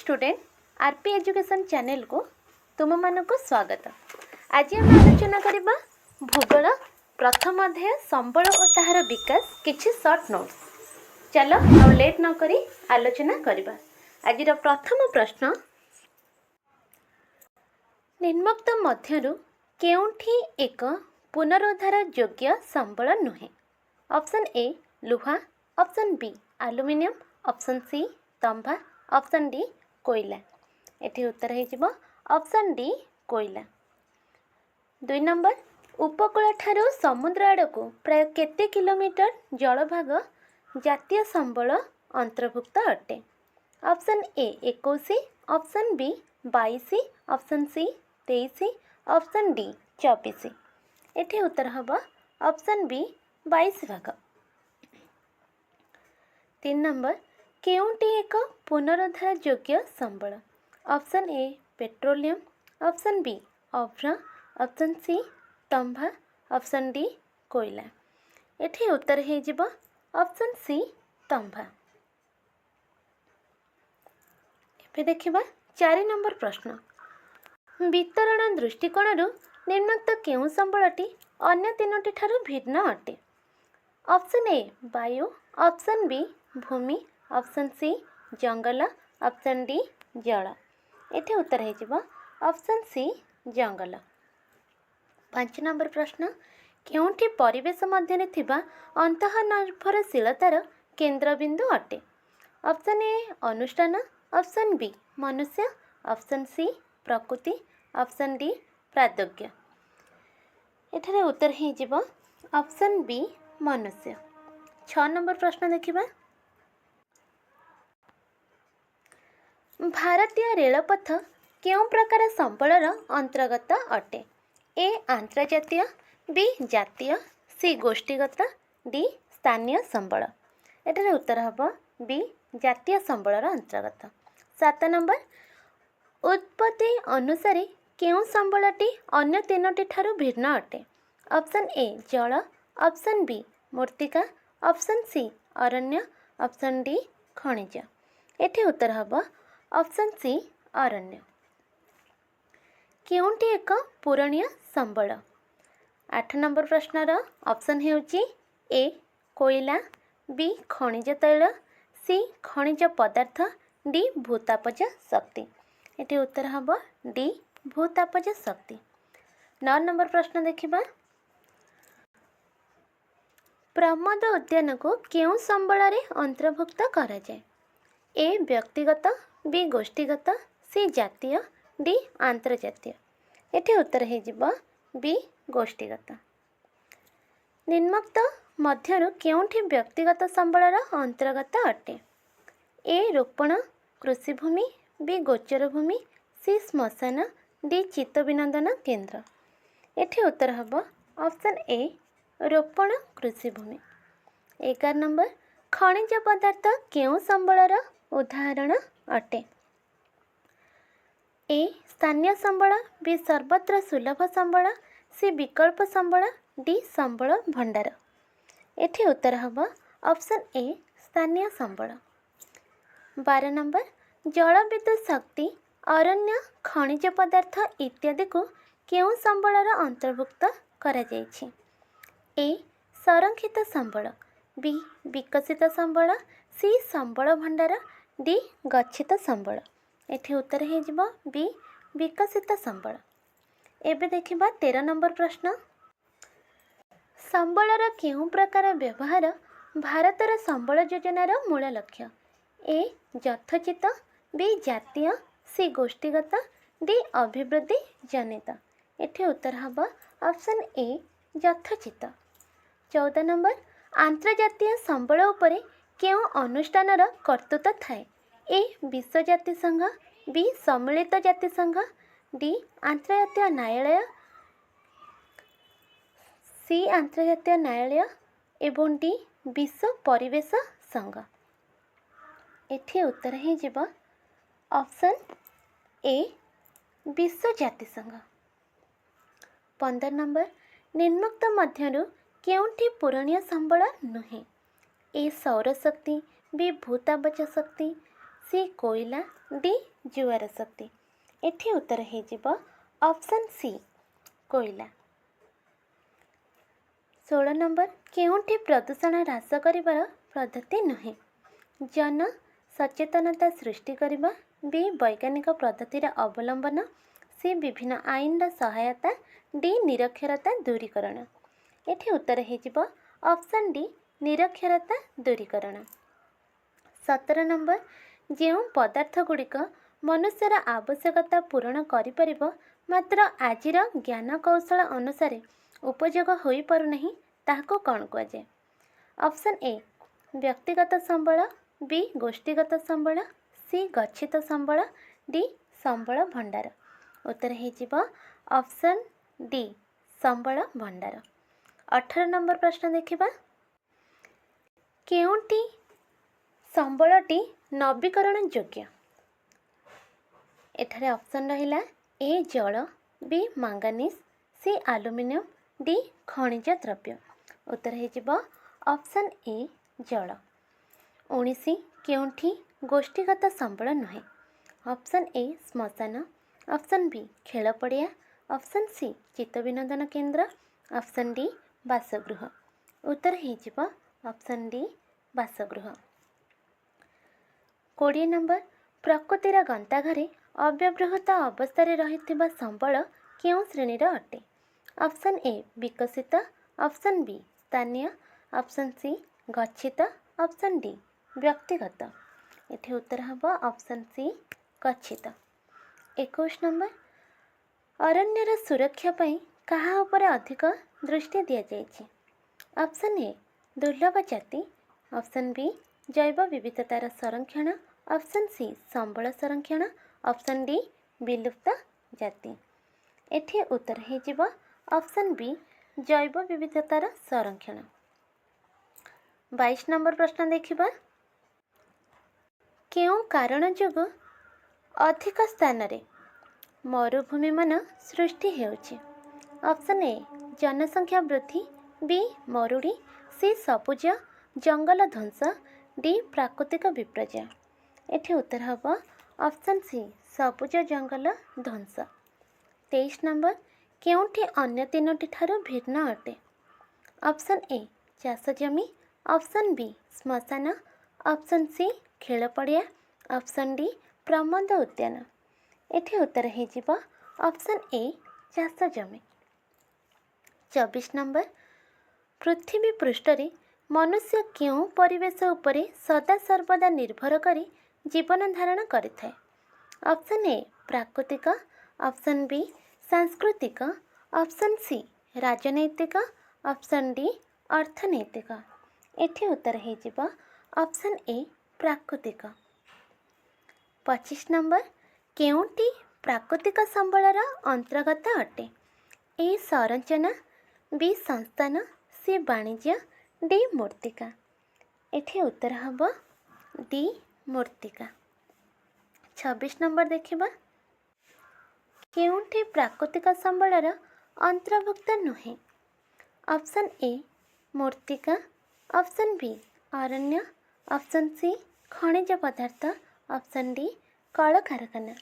Student, R P education ଚ୍ୟାନେଲକୁ ତୁମମାନଙ୍କୁ ସ୍ୱାଗତ। ଆଜି ଆମେ ଆଲୋଚନା କରିବା ଭୂଗୋଳ ପ୍ରଥମ ଅଧ୍ୟାୟ, ସମ୍ବଳ ଓ ତାହାର ବିକାଶ, କିଛି ସର୍ଟ ନୋଟ୍ସ। ଚାଲ, ଆଉ ଲେଟ୍ ନକରି ଆଲୋଚନା କରିବା। ଆଜିର ପ୍ରଥମ ପ୍ରଶ୍ନ, ନିମ୍ନୋକ୍ତ ମଧ୍ୟରୁ କେଉଁଟି ଏକ ପୁନରୁଦ୍ଧାର ଯୋଗ୍ୟ ସମ୍ବଳ ନୁହେଁ? ଅପସନ୍ ଏ ଲୁହା, option B aluminium, option C ତମ୍ବା, ଅପସନ୍ ଡି କୋଇଲା। ଏଠି ଉତ୍ତର ହେଇଯିବ ଅପସନ୍ ଡି କୋଇଲା। 2 ନମ୍ବର, ଉପକୂଳଠାରୁ ସମୁଦ୍ର ଆଡ଼କୁ ପ୍ରାୟ କେତେ କିଲୋମିଟର ଜଳଭାଗ ଜାତୀୟ ସମ୍ବଳ ଅନ୍ତର୍ଭୁକ୍ତ ଅଟେ? Option A 21, option B 22, option C 23, option D 24। ଏଠି ଉତ୍ତର ହେବ ଅପସନ୍ ବି 22 ଭାଗ। 3 ନମ୍ବର, କେଉଁଟି ଏକ ପୁନରୁଦ୍ଧାର ଯୋଗ୍ୟ ସମ୍ବଳ? Option A petroleum, option B ଅଭ୍ର, ଅପସନ୍ ସି ତମ୍ବା, ଅପସନ୍ ଡି କୋଇଲା। ଏଠି ଉତ୍ତର ହେଇଯିବ ଅପସନ୍ ସି ତମ୍ବା। ଏବେ ଦେଖିବା 4 ନମ୍ବର ପ୍ରଶ୍ନ। ବିତରଣ ଦୃଷ୍ଟିକୋଣରୁ ନିମ୍ନୋକ୍ତ କେଉଁ ସମ୍ବଳଟି ଅନ୍ୟ ତିନୋଟି ଠାରୁ ଭିନ୍ନ ଅଟେ? ଅପସନ୍ ଏ ବାୟୁ, ଅପସନ୍ ବି ଭୂମି, ଅପସନ୍ ସି ଜଙ୍ଗଲ, ଅପସନ୍ ଡି ଜଳ। ଏଠି ଉତ୍ତର ହେଇଯିବ ଅପସନ୍ ସି ଜଙ୍ଗଲ। 5 ନମ୍ବର ପ୍ରଶ୍ନ, କେଉଁଟି ପରିବେଶ ମଧ୍ୟରେ ଥିବା ଅନ୍ତଃନିର୍ଭରଶୀଳତାର କେନ୍ଦ୍ରବିନ୍ଦୁ ଅଟେ? ଅପସନ୍ ଏ ଅନୁଷ୍ଠାନ, ଅପସନ୍ ବି ମନୁଷ୍ୟ, ଅପସନ୍ ସି ପ୍ରକୃତି, ଅପସନ୍ ଡି ପ୍ରାଦୋଗ୍ୟ। ଏଠାରେ ଉତ୍ତର ହେଇଯିବ ଅପସନ୍ ବି ମନୁଷ୍ୟ। 6 ନମ୍ବର ପ୍ରଶ୍ନ ଦେଖିବା। ଭାରତୀୟ ରେଳପଥ କେଉଁ ପ୍ରକାର ସମ୍ବଳର ଅନ୍ତର୍ଗତ ଅଟେ? ଏ ଆନ୍ତର୍ଜାତୀୟ, ବି ଜାତୀୟ, ସି ଗୋଷ୍ଠୀଗତ, ଡି ସ୍ଥାନୀୟ ସମ୍ବଳ। ଏଠାରେ ଉତ୍ତର ହେବ ବି ଜାତୀୟ ସମ୍ବଳର ଅନ୍ତର୍ଗତ। 7 ନମ୍ବର, ଉତ୍ପତ୍ତି ଅନୁସାରେ କେଉଁ ସମ୍ବଳଟି ଅନ୍ୟ ତିନୋଟି ଠାରୁ ଭିନ୍ନ ଅଟେ? ଅପସନ୍ ଏ ଜଳ, ଅପସନ୍ ବି ମୃତ୍ତିକା, ଅପସନ୍ ସି ଅରଣ୍ୟ, ଅପସନ୍ ଡି ଖଣିଜ। ଏଠି ଉତ୍ତର ହେବ ଅପସନ୍ ସି ଅରଣ୍ୟ। କେଉଁଟି ଏକ ପୂରଣୀୟ ସମ୍ବଳ? 8 ନମ୍ବର ପ୍ରଶ୍ନର ଅପସନ୍ ହେଉଛି ଏ କୋଇଲା, ବି ଖଣିଜ ତୈଳ, ସି ଖଣିଜ ପଦାର୍ଥ, ଡି ଭୂତାପଜ ଶକ୍ତି। ଏଠି ଉତ୍ତର ହେବ ଡି ଭୂତାପଜ ଶକ୍ତି। 9 ନମ୍ବର ପ୍ରଶ୍ନ ଦେଖିବା। ପ୍ରମୋଦ ଉଦ୍ୟାନକୁ କେଉଁ ସମ୍ବଳରେ ଅନ୍ତର୍ଭୁକ୍ତ କରାଯାଏ? ଏ ବ୍ୟକ୍ତିଗତ, ବି ଗୋଷ୍ଠୀଗତ, ସି ଜାତୀୟ, ଡି ଆନ୍ତର୍ଜାତୀୟ। ଏଠି ଉତ୍ତର ହେଇଯିବ ବି ଗୋଷ୍ଠୀଗତ। ନିମ୍ନୋକ୍ତ ମଧ୍ୟରୁ କେଉଁଟି ବ୍ୟକ୍ତିଗତ ସମ୍ବଳର ଅନ୍ତର୍ଗତ ଅଟେ? ଏ ରୋପଣ କୃଷିଭୂମି, ବି ଗୋଚର ଭୂମି, ସି ଶ୍ମଶାନ, ଡି ଚିତ୍ତବିନୋଦନ କେନ୍ଦ୍ର। ଏଠି ଉତ୍ତର ହେବ ଅପସନ୍ ଏ ରୋପଣ କୃଷିଭୂମି। 11 ନମ୍ବର, ଖଣିଜ ପଦାର୍ଥ କେଉଁ ସମ୍ବଳର ଉଦାହରଣ ଅଟେ? ଏ ସ୍ଥାନୀୟ ସମ୍ବଳ, ବି ସର୍ବତ୍ର ସୁଲଭ ସମ୍ବଳ, ସି ବିକଳ୍ପ ସମ୍ବଳ, ଡି ସମ୍ବଳ ଭଣ୍ଡାର। ଏଠି ଉତ୍ତର ହେବ ଅପସନ୍ ଏ ସ୍ଥାନୀୟ ସମ୍ବଳ। 12 ନମ୍ବର, ଜଳବିଦ୍ୟୁତ୍ ଶକ୍ତି, ଅରଣ୍ୟ, ଖଣିଜ ପଦାର୍ଥ ଇତ୍ୟାଦିକୁ କେଉଁ ସମ୍ବଳର ଅନ୍ତର୍ଭୁକ୍ତ କରାଯାଇଛି? ଏ ସଂରକ୍ଷିତ ସମ୍ବଳ, ବି ବିକଶିତ ସମ୍ବଳ, ସି ସମ୍ବଳ ଭଣ୍ଡାର, ଡି ଗଚ୍ଛିତ ସମ୍ବଳ। ଏଠି ଉତ୍ତର ହେଇଯିବ ବି ବିକଶିତ ସମ୍ବଳ। ଏବେ ଦେଖିବା 13 ନମ୍ବର ପ୍ରଶ୍ନ। ସମ୍ବଳର କେଉଁ ପ୍ରକାର ବ୍ୟବହାର ଭାରତର ସମ୍ବଳ ଯୋଜନାର ମୂଳ ଲକ୍ଷ୍ୟ? ଏ ଯଥୋଚିତ, ବି ଜାତୀୟ, ସି ଗୋଷ୍ଠୀଗତ, ଡି ଅଭିବୃଦ୍ଧି ଜନିତ। ଏଠି ଉତ୍ତର ହେବ ଅପସନ୍ ଏ ଯଥୋଚିତ। 14 ନମ୍ବର, ଆନ୍ତର୍ଜାତୀୟ ସମ୍ବଳ ଉପରେ କେଉଁ ଅନୁଷ୍ଠାନର କର୍ତ୍ତୃତ୍ୱ ଥାଏ? ଏ ବିଶ୍ୱ ଜାତିସଂଘ, ବି ସମ୍ମିଳିତ ଜାତିସଂଘ, ଡି ଆନ୍ତର୍ଜାତୀୟ ନ୍ୟାୟାଳୟ, ସି ଆନ୍ତର୍ଜାତୀୟ ନ୍ୟାୟାଳୟ ଏବଂ ଡି ବିଶ୍ୱ ପରିବେଶ ସଂଘ। ଏଠି ଉତ୍ତର ହେଇଯିବ ଅପସନ୍ ଏ ବିଶ୍ୱ ଜାତିସଂଘ। 15 ନମ୍ବର, ନିମ୍ନୋକ୍ତ ମଧ୍ୟରୁ କେଉଁଟି ପୂରଣୀୟ ସମ୍ବଳ ନୁହେଁ? ଏ ସୌରଶକ୍ତି, ବି ଭୂତାପଜ ଶକ୍ତି, ସି କୋଇଲା, ଡି ଜୁଆର ଶକ୍ତି। ଏଠି ଉତ୍ତର ହେଇଯିବ ଅପସନ୍ ସି କୋଇଲା। 16 ନମ୍ବର, କେଉଁଠି ପ୍ରଦୂଷଣ ହ୍ରାସ କରିବାର ପଦ୍ଧତି ନୁହେଁ? ଜନ ସଚେତନତା ସୃଷ୍ଟି କରିବା, ବି ବୈଜ୍ଞାନିକ ପଦ୍ଧତିର ଅବଲମ୍ବନ, ସି ବିଭିନ୍ନ ଆଇନର ସହାୟତା, ଡି ନିରକ୍ଷରତା ଦୂରୀକରଣ। ଏଠି ଉତ୍ତର ହେଇଯିବ ଅପସନ୍ ଡି ନିରକ୍ଷରତା ଦୂରୀକରଣ। 17 ନମ୍ବର, ଯେଉଁ ପଦାର୍ଥ ଗୁଡ଼ିକ ମନୁଷ୍ୟର ଆବଶ୍ୟକତା ପୂରଣ କରିପାରିବ ମାତ୍ର ଆଜିର ଜ୍ଞାନକୌଶଳ ଅନୁସାରେ ଉପଯୋଗ ହୋଇପାରୁନାହିଁ, ତାହାକୁ କ'ଣ କୁହାଯାଏ? ଅପସନ୍ ଏ ବ୍ୟକ୍ତିଗତ ସମ୍ବଳ, ବି ଗୋଷ୍ଠୀଗତ ସମ୍ବଳ, ସି ଗଚ୍ଛିତ ସମ୍ବଳ, ଡି ସମ୍ବଳ ଭଣ୍ଡାର। ଉତ୍ତର ହେଇଯିବ ଅପସନ୍ ଡି ସମ୍ବଳ ଭଣ୍ଡାର। 18 ନମ୍ବର ପ୍ରଶ୍ନ ଦେଖିବା, କେଉଁଟି ସମ୍ବଳଟି ନବୀକରଣ ଯୋଗ୍ୟ? ଏଠାରେ ଅପସନ୍ ରହିଲା ଏ ଜଳ, ବି ମାଙ୍ଗାନିଜ୍, ସି ଆଲୁମିନିୟମ, ଡି ଖଣିଜ ଦ୍ରବ୍ୟ। ଉତ୍ତର ହେଇଯିବ ଅପସନ୍ ଏ ଜଳ। 19, କେଉଁଠି ଗୋଷ୍ଠୀଗତ ସମ୍ବଳ ନୁହେଁ? ଅପସନ୍ ଏ ଶ୍ମଶାନ, ଅପସନ୍ ବି ଖେଳ ପଡ଼ିଆ, ଅପସନ୍ ସି ଚିତ୍ତବିନୋଦନ କେନ୍ଦ୍ର, ଅପସନ୍ ଡି ବାସଗୃହ। ଉତ୍ତର ହେଇଯିବ ଅପସନ୍ ଡି ବାସଗୃହ। 20 ନମ୍ବର, ପ୍ରକୃତିର ଗନ୍ତାଘରେ ଅବ୍ୟବହୃତ ଅବସ୍ଥାରେ ରହିଥିବା ସମ୍ବଳ କେଉଁ ଶ୍ରେଣୀର ଅଟେ? ଅପସନ୍ ଏ ବିକଶିତ, ଅପସନ୍ ବି ସ୍ଥାନୀୟ, ଅପସନ୍ ସି ଗଚ୍ଛିତ, ଅପସନ୍ ଡି ବ୍ୟକ୍ତିଗତ। ଏଠି ଉତ୍ତର ହେବ ଅପସନ୍ ସି ଗଚ୍ଛିତ। 21 ନମ୍ବର, ଅରଣ୍ୟର ସୁରକ୍ଷା ପାଇଁ କାହା ଉପରେ ଅଧିକ ଦୃଷ୍ଟି ଦିଆଯାଇଛି? ଅପସନ୍ ଏ ଦୁର୍ଲଭ ଜାତି, ଅପସନ୍ ବି ଜୈବ ବିବିଧତାର ସଂରକ୍ଷଣ, ଅପସନ୍ ସି ସମ୍ବଳ ସଂରକ୍ଷଣ, ଅପସନ୍ ଡି ବିଲୁପ୍ତ ଜାତି। ଏଠି ଉତ୍ତର ହେଇଯିବ ଅପସନ୍ ବି ଜୈବ ବିବିଧତାର ସଂରକ୍ଷଣ। 22 ନମ୍ବର ପ୍ରଶ୍ନ ଦେଖିବା, କେଉଁ କାରଣ ଯୋଗୁଁ ଅଧିକ ସ୍ଥାନରେ ମରୁଭୂମିମାନ ସୃଷ୍ଟି ହେଉଛି? ଅପସନ୍ ଏ ଜନସଂଖ୍ୟା ବୃଦ୍ଧି, ବି ମରୁଡ଼ି, ସି ସବୁଜ ଜଙ୍ଗଲ ଧ୍ୱଂସ, ଡି ପ୍ରାକୃତିକ ବିପର୍ଯ୍ୟୟ। ଏଠି ଉତ୍ତର ହେବ ଅପସନ୍ ସି ସବୁଜ ଜଙ୍ଗଲ ଧ୍ୱଂସ। 23 ନମ୍ବର, କେଉଁଠି ଅନ୍ୟ ତିନୋଟି ଠାରୁ ଭିନ୍ନ ଅଟେ? ଅପସନ୍ ଏ ଚାଷ ଜମି, ଅପସନ୍ ବି ଶ୍ମଶାନ, ଅପସନ୍ ସି ଖେଳ ପଡ଼ିଆ, ଅପସନ୍ ଡି ପ୍ରମୋଦ ଉଦ୍ୟାନ। ଏଠି ଉତ୍ତର ହେଇଯିବ ଅପସନ୍ ଏ ଚାଷ ଜମି। 24 ନମ୍ବର, ପୃଥିବୀ ପୃଷ୍ଠରେ ମନୁଷ୍ୟ କେଉଁ ପରିବେଶ ଉପରେ ସଦାସର୍ବଦା ନିର୍ଭର କରି ଜୀବନ ଧାରଣ କରିଥାଏ? ଅପସନ୍ ଏ ପ୍ରାକୃତିକ, ଅପସନ୍ ବି ସାଂସ୍କୃତିକ, ଅପସନ୍ ସି ରାଜନୈତିକ, ଅପସନ୍ ଡି ଅର୍ଥନୈତିକ। ଏଠି ଉତ୍ତର ହେଇଯିବ ଅପସନ୍ ଏ ପ୍ରାକୃତିକ। 25 ନମ୍ବର, କେଉଁଟି ପ୍ରାକୃତିକ ସମ୍ବଳର ଅନ୍ତର୍ଗତ ଅଟେ? ଏ ସଂରଚନା, ବି ସଂସ୍ଥାନ, ସି ବାଣିଜ୍ୟ, ଡି ମୂର୍ତ୍ତିକା। ଏଠି ଉତ୍ତର ହେବ ଡି ମୂର୍ତ୍ତିକା। 26 ନମ୍ବର ଦେଖିବା, କେଉଁଠି ପ୍ରାକୃତିକ ସମ୍ବଳର ଅନ୍ତର୍ଭୁକ୍ତ ନୁହେଁ? ଅପସନ୍ ଏ ମୂର୍ତ୍ତିକା, ଅପସନ୍ ବି ଅରଣ୍ୟ, ଅପସନ୍ ସି ଖଣିଜ ପଦାର୍ଥ, ଅପସନ୍ ଡି କଳକାରଖାନା।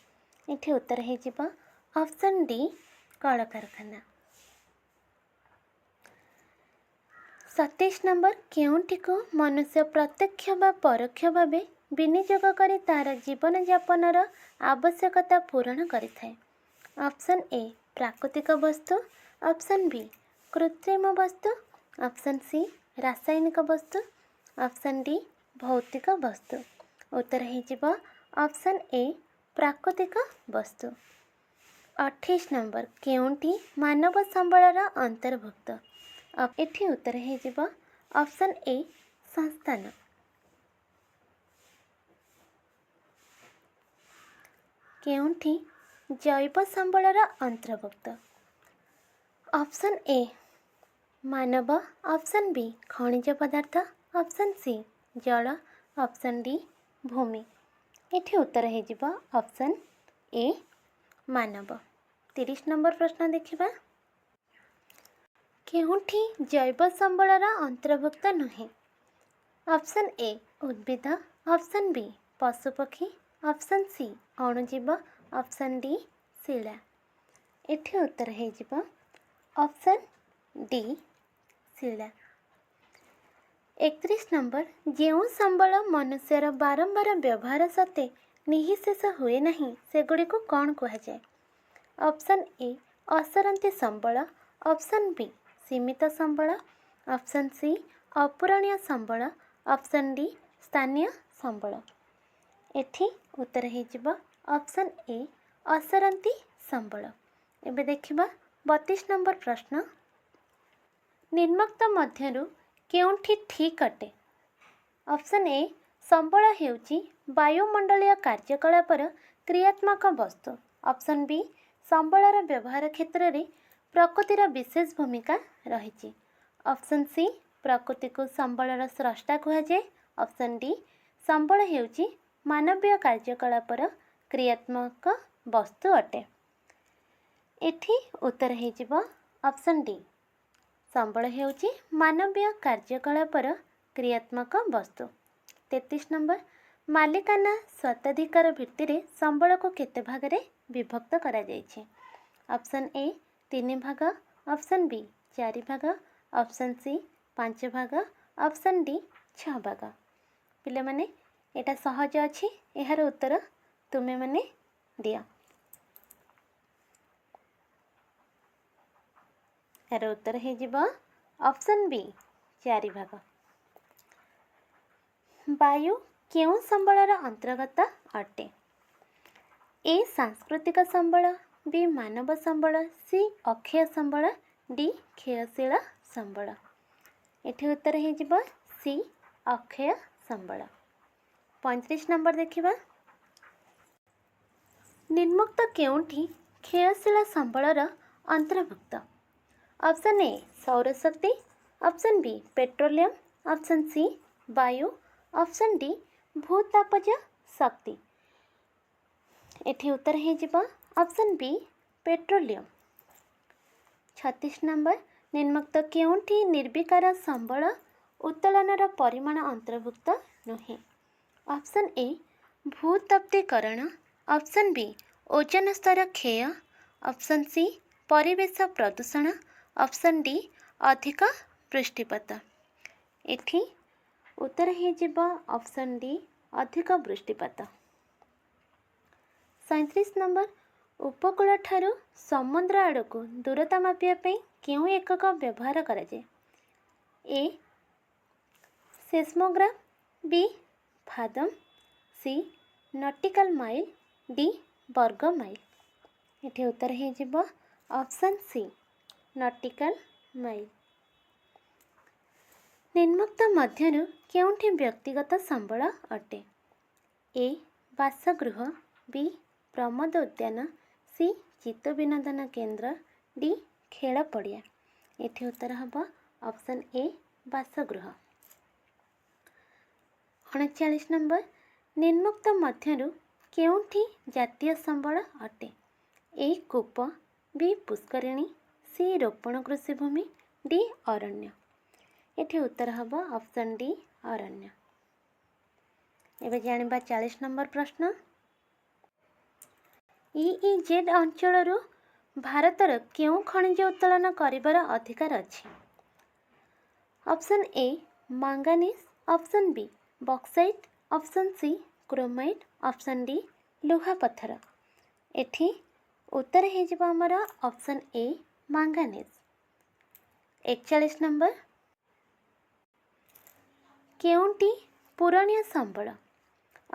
ଏଠି ଉତ୍ତର ହେଇଯିବ ଅପସନ୍ ଡି କଳକାରଖାନା। 27 ନମ୍ବର, କେଉଁଠିକୁ ମନୁଷ୍ୟ ପ୍ରତ୍ୟକ୍ଷ ବା ପରୋକ୍ଷ ଭାବେ ବିନିଯୋଗ କରି ତା'ର ଜୀବନଯାପନର ଆବଶ୍ୟକତା ପୂରଣ କରିଥାଏ? ଅପସନ୍ ଏ ପ୍ରାକୃତିକ ବସ୍ତୁ, ଅପସନ୍ ବି କୃତ୍ରିମ ବସ୍ତୁ, ଅପସନ୍ ସି ରାସାୟନିକ ବସ୍ତୁ, ଅପସନ୍ ଡି ଭୌତିକ ବସ୍ତୁ। ଉତ୍ତର ହେଇଯିବ ଅପସନ୍ ଏ ପ୍ରାକୃତିକ ବସ୍ତୁ। 28 ନମ୍ବର, କେଉଁଟି ମାନବ ସମ୍ବଳର ଅନ୍ତର୍ଭୁକ୍ତ? ଏଠି ଉତ୍ତର ହେଇଯିବ ଅପସନ୍ ଏ ସଂସ୍ଥାନ। କେଉଁଠି ଜୈବ ସମ୍ବଳର ଅନ୍ତର୍ଭୁକ୍ତ? Option A Manav, option B ଖଣିଜ ପଦାର୍ଥ, ଅପସନ୍ ସି ଜଳ, ଅପସନ୍ ଡି ଭୂମି। ଏଠି ଉତ୍ତର ହେଇଯିବ ଅପସନ୍ ଏ ମାନବ। 30 ନମ୍ବର ପ୍ରଶ୍ନ ଦେଖିବା, କେଉଁଠି ଜୈବ ସମ୍ବଳର ଅନ୍ତର୍ଭୁକ୍ତ ନୁହେଁ? ଅପସନ୍ ଏ ଉଦ୍ଭିଦ, ଅପସନ୍ ବି ପଶୁପକ୍ଷୀ, ଅପସନ୍ ସି ଅଣୁଜୀବ, ଅପସନ୍ ଡି ଶିଳା। ଏଠି ଉତ୍ତର ହେଇଯିବ ଅପସନ୍ ଡି ଶିଳା। 31 ନମ୍ବର, ଯେଉଁ ସମ୍ବଳ ମନୁଷ୍ୟର ବାରମ୍ବାର ବ୍ୟବହାର ସତ୍ତ୍ୱେ ନିଃଶେଷ ହୁଏ ନାହିଁ, ସେଗୁଡ଼ିକୁ କ'ଣ କୁହାଯାଏ? ଅପସନ୍ ଏ ଅସରନ୍ତି ସମ୍ବଳ, ଅପସନ୍ ବି ସୀମିତ ସମ୍ବଳ, ଅପସନ୍ ସି ଅପୂରଣୀୟ ସମ୍ବଳ, ଅପସନ୍ ଡି ସ୍ଥାନୀୟ ସମ୍ବଳ। ଏଠି ଉତ୍ତର ହେଇଯିବ ଅପସନ୍ ଏ ଅସରନ୍ତି ସମ୍ବଳ। ଏବେ ଦେଖିବା 32 ନମ୍ବର ପ୍ରଶ୍ନ, ନିମ୍ନୋକ୍ତ ମଧ୍ୟରୁ କେଉଁଠି ଠିକ୍ ଅଟେ? ଅପସନ୍ ଏ ସମ୍ବଳ ହେଉଛି ବାୟୁମଣ୍ଡଳୀୟ କାର୍ଯ୍ୟକଳାପର କ୍ରିୟାତ୍ମକ ବସ୍ତୁ। ଅପସନ୍ ବି ସମ୍ବଳର ବ୍ୟବହାର କ୍ଷେତ୍ରରେ ପ୍ରକୃତିର ବିଶେଷ ଭୂମିକା ରହିଛି। ଅପସନ୍ ସି ପ୍ରକୃତିକୁ ସମ୍ବଳର ସ୍ରଷ୍ଟା କୁହାଯାଏ। ଅପସନ୍ ଡି ସମ୍ବଳ ହେଉଛି ମାନବୀୟ କାର୍ଯ୍ୟକଳାପର କ୍ରିୟାତ୍ମକ ବସ୍ତୁ ଅଟେ। ଏଠି ଉତ୍ତର ହେଇଯିବ ଅପସନ୍ ଡି ସମ୍ବଳ ହେଉଛି ମାନବୀୟ କାର୍ଯ୍ୟକଳାପର କ୍ରିୟାତ୍ମକ ବସ୍ତୁ। 33 ନମ୍ବର, ମାଲିକାନା ସ୍ୱତ୍ୱାଧିକାର ଭିତ୍ତିରେ ସମ୍ବଳକୁ କେତେ ଭାଗରେ ବିଭକ୍ତ କରାଯାଇଛି? ଅପସନ୍ ଏ 3 ଭାଗ, ଅପସନ୍ ବି 4 ଭାଗ, ଅପସନ୍ ସି 5 ଭାଗ, ଅପସନ୍ ଡି 6 ଭାଗ। ପିଲାମାନେ, ଏଇଟା ସହଜ ଅଛି, ଏହାର ଉତ୍ତର ତୁମେମାନେ ଦିଅ। ଏହାର ଉତ୍ତର ହେଇଯିବ ଅପସନ୍ ବି 4 ଭାଗ। ବାୟୁ କେଉଁ ସମ୍ବଳର ଅନ୍ତର୍ଗତ ଅଟେ? ଏ ସାଂସ୍କୃତିକ ସମ୍ବଳ, ବି ମାନବ ସମ୍ବଳ, ସି ଅକ୍ଷୟ ସମ୍ବଳ, ଡି କ୍ଷୟଶୀଳ ସମ୍ବଳ। ଏଠି ଉତ୍ତର ହେଇଯିବ ସି ଅକ୍ଷୟ ସମ୍ବଳ। 35 ନମ୍ବର ଦେଖିବା, ନିମ୍ନୋକ୍ତ କେଉଁଠି କ୍ଷୟଶୀଳ ସମ୍ବଳର ଅନ୍ତର୍ଭୁକ୍ତ? ଅପସନ୍ ଏ ସୌରଶକ୍ତି, option B petroleum, option C ବାୟୁ, ଅପସନ୍ ଡି ଭୂତାପଜ ଶକ୍ତି। ଏଠି ଉତ୍ତର ହେଇଯିବ ଅପସନ୍ ବି ପେଟ୍ରୋଲିୟମ। 36 ନମ୍ବର, ନିମ୍ନୋକ୍ତ କେଉଁଠି ନିର୍ବିକାର ସମ୍ବଳ ଉତ୍ତୋଳନର ପରିମାଣ ଅନ୍ତର୍ଭୁକ୍ତ ନୁହେଁ? ଅପସନ୍ ଏ ଭୂତପ୍ତିକରଣ, ଅପସନ୍ ବି ଓଜନ ସ୍ତର କ୍ଷୟ, ଅପସନ୍ ସି ପରିବେଶ ପ୍ରଦୂଷଣ, ଅପସନ୍ ଡି ଅଧିକ ବୃଷ୍ଟିପାତ। ଏଠି ଉତ୍ତର ହେଇଯିବ ଅପସନ୍ ଡି ଅଧିକ ବୃଷ୍ଟିପାତ। 37 ନମ୍ବର, ଉପକୂଳଠାରୁ ସମୁଦ୍ର ଆଡ଼କୁ ଦୂରତା ମାପିବା ପାଇଁ କେଉଁ ଏକକ ବ୍ୟବହାର କରାଯାଏ? ଏ seismograph, B fathom, C nautical mile, D ବର୍ଗ ମାଇଲ। ଏଠି ଉତ୍ତର ହେଇଯିବ ଅପସନ୍ ସି ନଟିକାଲ ମାଇଲ। ନିମ୍ନୋକ୍ତ ମଧ୍ୟରୁ କେଉଁଠି ବ୍ୟକ୍ତିଗତ ସମ୍ବଳ ଅଟେ? ଏ ବାସଗୃହ, ବି ପ୍ରମୋଦ ଉଦ୍ୟାନ, ସି ଚିତ୍ତବିନୋଦନ କେନ୍ଦ୍ର, ଡି ଖେଳ ପଡ଼ିଆ। ଏଠି ଉତ୍ତର ହେବ ଅପସନ୍ ଏ ବାସଗୃହ। 39 ନମ୍ବର, ନିମ୍ନୋକ୍ତ ମଧ୍ୟରୁ କେଉଁଠି ଜାତୀୟ ସମ୍ବଳ ଅଟେ? ଏ କୂପ, ବି ପୁଷ୍କରିଣୀ, ସି ରୋପଣ କୃଷିଭୂମି, ଡି ଅରଣ୍ୟ। ଏଠି ଉତ୍ତର ହେବ ଅପସନ୍ ଡି ଅରଣ୍ୟ। ଏବେ ଜାଣିବା 40 ନମ୍ବର ପ୍ରଶ୍ନ, ଇଇଜେଡ୍ ଅଞ୍ଚଳରୁ ଭାରତର କେଉଁ ଖଣିଜ ଉତ୍ତୋଳନ କରିବାର ଅଧିକାର ଅଛି? Option A manganese, option B bauxite, option C chromite, option D ଲୁହାପଥର। ଏଠି ଉତ୍ତର ହେଇଯିବ ଆମର ଅପସନ୍ ଏ ମାଙ୍ଗାନିଜ୍। 41 ନମ୍ବର, କେଉଁଟି ପୂରଣୀୟ ସମ୍ବଳ?